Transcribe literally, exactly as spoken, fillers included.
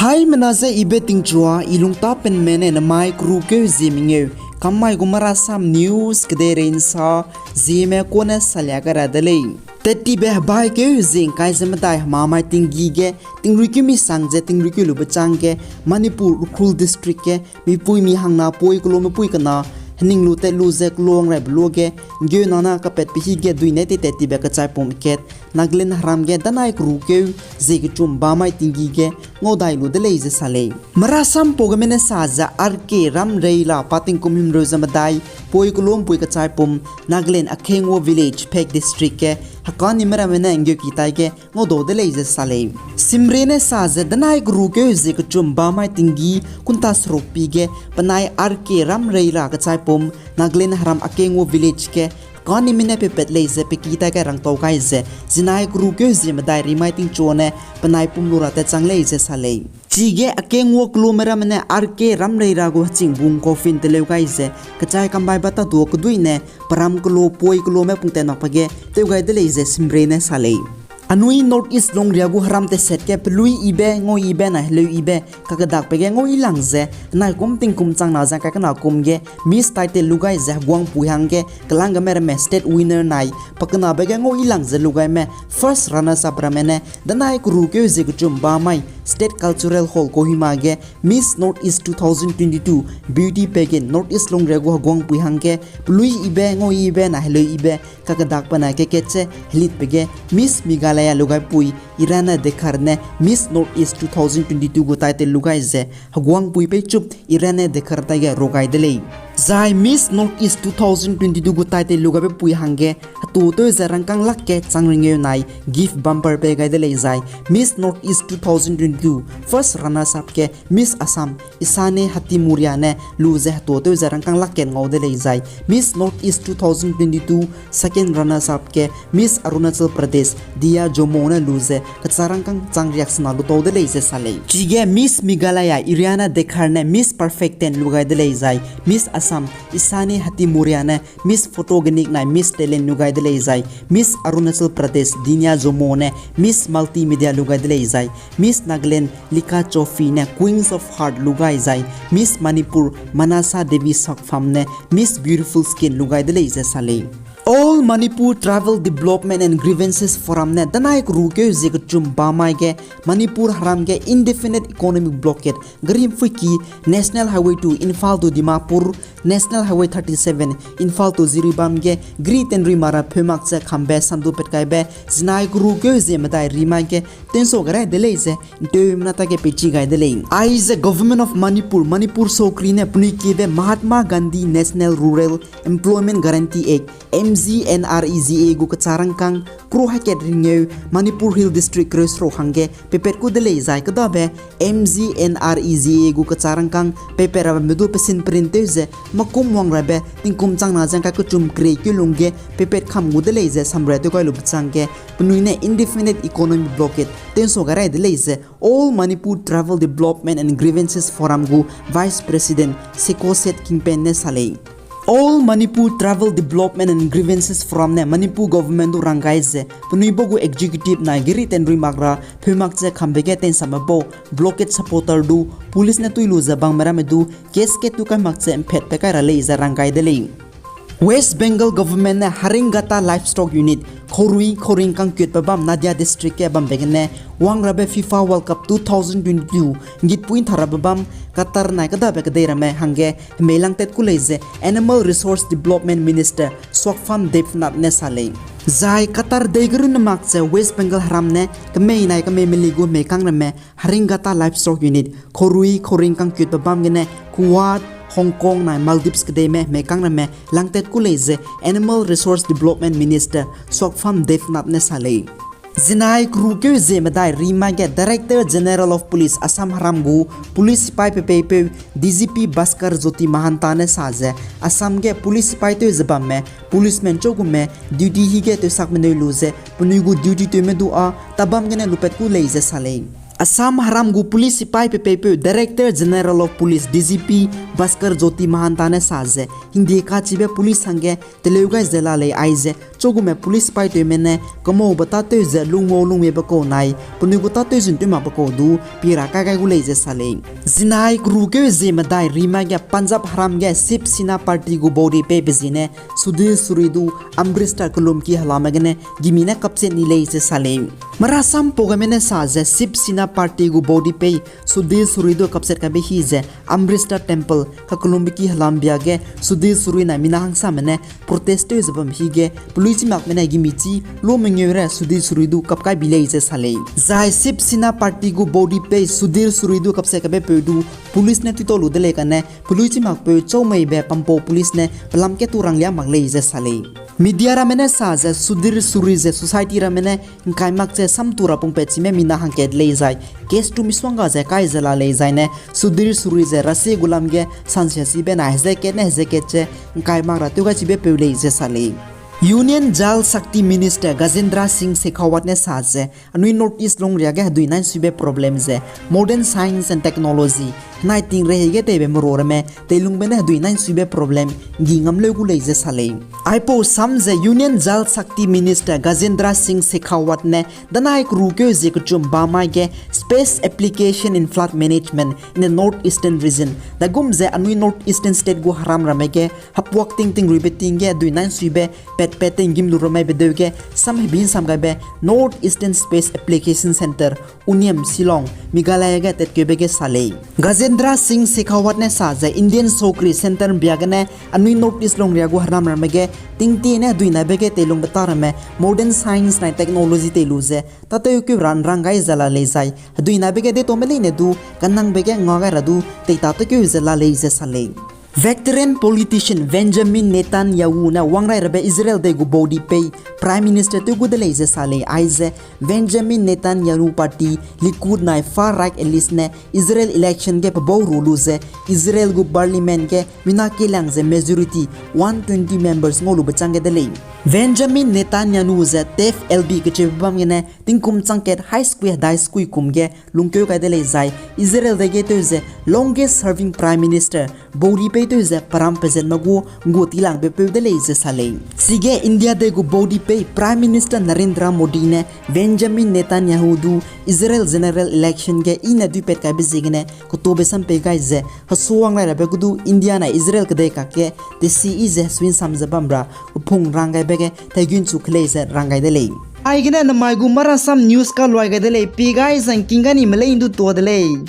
Aimena ze ibe tingchua, i lungtapenme ne namai kerukeu Zeme ngeu, kammai gu Marasam News kedeirei nsa, Zeme kune salia gai ra de lei. Tettibe hebaikeu zie ngkai ze medai hemamai tinggi ge, tingruikeu misang ze tingruikeu lube chang ge, Manipur Ukhrul District ge, mipui mi hangna poi kelo mepui kena, hening lu tat lu ze kelo wang raibe luage, ngeu nana kapatbe hi ge duine teitat tibe kechaipum kat, Nagaland heram ge danai kerukeu zie kechum bamai tinggi ge, ngaudai lu de lei ze sa lei. Marasam pau geme ne sa ze R K Ramreila pa tingkum himreu ze medai, poi kelo mpui kechaipum, Nagaland Akhengwo Village, Phek District ge, hekanime ramme ne ngeuki tai ge, ngaudau de lei ze sa lei. Simre ne sa ze danai kerukeu zie kechum bamai tinggi, kunta serukpi ge, penai R K Ramreila kechaipum, Nagaland heram Akhengwo Village ge, hekanime ne pepat lei ze peki tai ge rangtau gai ze, zinai kerukeu zie medai rimai tingchu ne, penai pum lu ra tat chang lei ze sa lei. Chige Akhengwo kelomme ramme ne R K Ramreila gu hechingbung coffin teleu gai ze, kechai kambai ba tadu kedui ne, peram kelo poi kelome pungtat makbe ge, tew gai de lei ze Simre ne sa lei. Anui North East lungria gu heram teset ge pelui ibe, ngau ibe na heleu ibe, kakedakbe ge ngau ilang ze, naikum tingkum changna ze kakena kum ge, Miss title lu gai ze heguangpui hangge, kelanggeme ramme state winner nai, pakenabe ge ngau ilang ze lu gaime, first runners up ramme ne, danai kerukeu zie kechum bamai, State Cultural Hall Kohima ge, Miss North East two thousand twenty-two, Beauty Pageant, North East lungria gu heguangpui hangge, pelui ibe, ngau ibe na heleu ibe, kakedakbe na kekat ze, helitbe ge, Miss Meghalaya lu gaipui, Irana Dkhar ne, Miss North East two thousand twenty-two gu title lu gai ze, heguangpui peichup, Irana Dkhar tai ge ru gai de lei. Zai Miss North East two thousand twenty-two gu title lu gaibe pui hangge, hetutew ze rangkâng lak ge chang ringeu nai, gift bumper pei gai de lei zai, Miss North East two thousand twenty-two, first runners up ge, Miss Assam, Isani Hatimoria ne lu ze hetutew ze rangkâng lak ge ngau de lei zai, Miss North East two thousand twenty-two, second runners up ge, Miss Arunachal Pradesh, Diya Jomo ne lu ze, kecha rangkâng chang riaksena lutau de lei ze sa lei. Chige Miss Meghalaya, Irana Dkhar ne Miss Perfect ten lu gai de lei zai, Miss Assam, Isani Hatimoria ne Miss Photogenic nai Miss Talent lu gai de lei zai, Miss Arunachal Pradesh, Dinya Jomo ne Miss Multimedia lu gai de lei zai, Miss Nagaland, Lika Chophi ne Queens of Heart lu gai zai, Miss Manipur, Manasa Devi Sokpham ne Miss Beautiful Skin lu gai de lei ze sa lei. All Manipur tribal development and grievances forum ne danai kerukeu zie kechum bamai ge Manipur heram ge indefinite economic blockade, gari mpuiki National Highway two Imphal to Dimapur, National Highway thirty-seven Imphal to Jiribam ge gari tenrui mara pheu mak ze kambe sandu pat kaibe zinai kerukeu zie medai rimai ge tensau garai de lei ze nteumena ta ge peichi gai de lei. Aize Government of Manipur, Manipur sokri ne penui kiebe Mahatma Gandhi National Rural Employment Guarantee Act, M G N R E G A gu kecha rangkâng kru hakat ringeu Manipur Hill District kereu seruk hangge peipat ku de lei zai kedabe M G N R E G A gu kecha rangkâng peipat rabe medu pesin print tew ze makum wang rabe tingkum changna ze ngkai kechum kerei keu lungge peipat kam gu de lei ze samria tew gai lu bechang ge penui ne indefinite economic blockade tensau garai de lei ze All Manipur Tribal Development and Grievances Forum gu Vice President Sekoset Kingpen ne sa lei. All Manipur Tribal Development and Grievances Forum ne Manipur Government du rang gai ze penui bau gu executive nai geri tenrui mak ra pheu mak ze kambe ge tensame bau blockade supporter du police ne tui lu ze bangme ramme du case ke tu kai mak ze mphat pe kai ra lei ze rang gai de lei. West Bengal Government ne Haringata Livestock Unit, Khorui, Khoring kangkutbe bam Nadia District ge bambe gene wang rabe FIFA World Cup two thousand twenty-two ngitpui ntharabe bam Qatar nai kedabe kedei ramme hangge hemei langtat ku lei ze Animal Resource Development Minister Swakfam Devnath ne sa lei. Zai Qatar dei gerunne mak ze West Bengal heram ne kemei nai kemei meli gu hemei kang ramme Haringata Livestock Unit, Khorui, Khoring kangkutbe bam gene Kuwait, Hong Kong nai Maldives kedeime hemei kang ramme langtat ku lei ze Animal Resource Development Minister Swakfam Devnath ne sa lei. Zinai kerukeu zie medai rimai ge Director General of Police Assam heram gu police sipai pepeipeu D G P Bhaskar Jyoti Mahanta ne sa ze Assam ge police sipai tew ze bamme policemen chau gume duty hi ge tewsak meneu lu ze penui gu duty tewme du â tabam gene lupat ku lei ze sa lei. Assam heram gu police sipai pepeipeu Director General of Police, D G P, Bhaskar Jyoti Mahanta ne sa ze hingde kachibe police hangge teleu gai ze la lei aize Gume police paitewme ne kemaube tâtew ze lungwau lungmebe kau nai penui gu tâtew zun tew makbe kau du pie ra kai gai gu lei ze sa lei. Zinai kerukeu zie medai rima ge Punjab haram ge Shiv Sena party gu body peibe ziene Sudhir Suri du Amritsar kelumki helame gene gimi ne kapchat ni lei ze sa lei. Marasam pau gaime ne sa ze Shiv Sena party gu body pei Sudhir Suri du kapchat kaibe hi ze Amritsar Temple kakelumbe ki helam bia ge Sudhir Suri nai mina hangsame ne protest tew ze bam hi ge pelui chimakme ne gimi chi lu mengeu re Sudhir Suri du kap kai bi lei ze sa lei. Zai Shiv Sena party gu body pei Sudhir Suri du kapchat kaibe peu du police ne tuitau lu de lei kane pelui chimakpeu chaumeibe pampau police ne pelam ke tu ranglia mak lei ze sa lei. Media ramme ne sa ze Sudhir Suri ze society ramme ne ngkai mak ze samtu ra pungpat chime mina hangkat lei zai case tu misuangga ze kai ze la lei zaine Sudhir Suri ze rasie gu lam ge sansia chibe nai heze kat ne heze kat ze ngkai mak ra tew gai chibe peu lei ze sa lei. Union Jal Shakti Minister Gajendra Singh Shekhawat ne sa ze anui North East lungria ge hedui nai suibe problem ze modern science and technology henai ting rehei ge teibe meru ramme teilungbe ne hedui nai suibe problem nggi ngam leu gu lei ze sa lei. Aipau sam ze Union Jal Shakti Minister Gajendra Singh Shekhawat ne danai kerukeu zie kechum bamai ge Space Application in Flood Management in the North Eastern Region dagum ze anui North Eastern State gu heram ramme ge hepuak tingting ruibe ting ge hedui nai suibe patpat tinggîm lu ramaibe deu ge sam hebi nsam gaibe North Eastern Space Application Centre, UNEAM, Shillong, Meghalaya ge tatkeube ge sa lei. Gajendra Singh Shekhawat ne sa ze Indian sokri centre bia gene anui North East lungria gu heram ramme ge tingtie ne hedui naibe ge teilungbe ta ramme modern science nai technology tei lu ze tâtewkeu ra nrang gai ze la lei zai hedui naibe ge deitaume leine du kanangbe ge nga gai ra du teitâ tekeu ze la lei ze sa lei. Veteran politician Benjamin Netanyahu ne wangrai rabe Israel dei gu baudipei Prime Minister tew gu de lei ze sa lei. Aize Benjamin Netanyahu party Likud nai far right elites ne Israel election ge pebau ru lu ze Israel gu parliament ge mina kelang ze majority one twenty members ngau lube chang ge de lei. Benjamin Netanyahu ze Tef Elbi kecheube bam gene tingkum chang kat hai sekui hedai sekui kum ge lungkeu gai de lei zai Israel dei ge tew ze longest serving Prime Minister baudipei tew ze peram pezatme gu nggua tilangbe peu de lei ze sa lei. Chige India dei gu baudipei Prime Minister Narendra Modi ne Benjamin Netanyahu du Israel general election ge i ne duipat kaibe ziegene ketube sam pei gai ze hesuang rai rabe gu du India nai Israel kedei kakge tesi i ze hesui nsam ze bam ra kephung rang gaibe ge taigun chu kelei ze rang gai de lei. Aigene namai gu marasam news kaluai gai de lei, pie gai zangking ga ni melei ndu tua de lei.